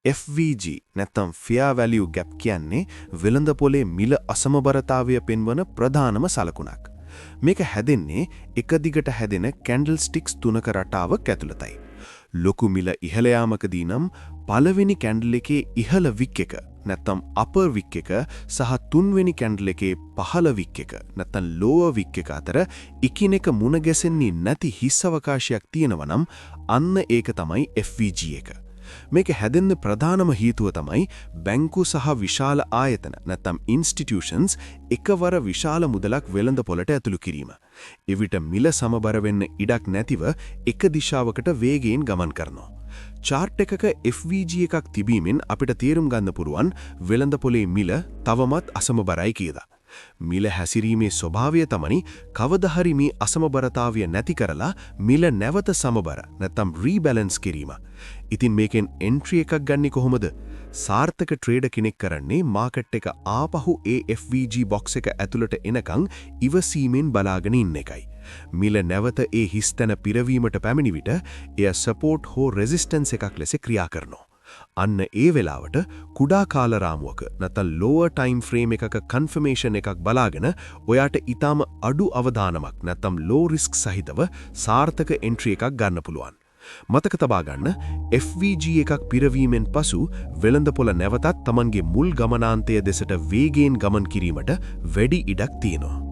FVG නැත්නම් Fair Value Gap කියන්නේ වෙළඳපොලේ මිල අසමබරතාවය පෙන්වන ප්‍රධානම සලකුණක්. මේක හැදෙන්නේ එක දිගට හැදෙන කැන්ඩල් ස්ටික්ස් තුනක රටාවක් ඇතුළතයි. ලොකු මිල ඉහළ යාමකදී නම් පළවෙනි කැන්ඩල් එකේ ඉහළ වික් එක නැත්නම් අපර් වික් එක සහ තුන්වෙනි කැන්ඩල් එකේ පහළ වික් එක නැත්නම් ලෝවර් වික් එක අතර එකිනෙක මුණ ගැසෙන්නේ නැති හිස් අවකාශයක් තියෙනවා නම්, අන්න ඒක තමයි FVG එක. මේක හැදෙන්න ප්‍රධානම හේතුව තමයි බැංකු සහ විශාල ආයතන නැත්නම් ඉන්ස්ටිටියුෂන්ස් එකවර විශාල මුදලක් වෙළඳ පොළට ඇතුළු කිරීම. එවිට මිල සමබර වෙන්න ඉඩක් නැතිව එක දිශාවකට වේගයෙන් ගමන් කරනවා. චාර්ට් එකක FVG එකක් තිබීමෙන් අපිට තේරුම් ගන්න පුළුවන් වෙළඳ පොලේ මිල තවමත් අසමබරයි කියලා. මිල හැසිරීමේ ස්වභාවය තමයි කවදා හරි මේ අසමබරතාවය නැති කරලා මිල නැවත සමබර නැත්නම් රීබැලන්ස් කිරීම. ඉතින් මේකෙන් එන්ට්‍රි එකක් ගන්නේ කොහොමද? සාර්ථක ට්‍රේඩර් කෙනෙක් කරන්නේ මාකට් එක ආපහු ඒ FVG box එක ඇතුළට එනකන් ඉවසීමෙන් බලාගෙන ඉන්න එකයි. මිල නැවත ඒ හිස්තැන පිරවීමට පැමිණි විට එය සපෝට් හෝ රෙසිස්ටන්ස් එකක් ලෙස ක්‍රියා කරනවා. අන්න ඒ වෙලාවට කුඩා කාල රාමුවක නැත්නම් ලෝවර් ටයිම් ෆ්‍රේම් එකක කන්ෆර්මේෂන් එකක් බලාගෙන ඔයාට ඉතාම අඩු අවදානමක් නැත්නම් ලෝ රිස්ක් සහිතව සාර්ථක එන්ට්‍රි එකක් ගන්න පුළුවන්. මතක තබා ගන්න, FVG එකක් පිරවීමෙන් පසු වෙළඳපොළ නැවතත් තමන්ගේ මුල් ගමනාන්තය දෙසට වේගයෙන් ගමන් කිරීමට වැඩි ඉඩක් තියෙනවා.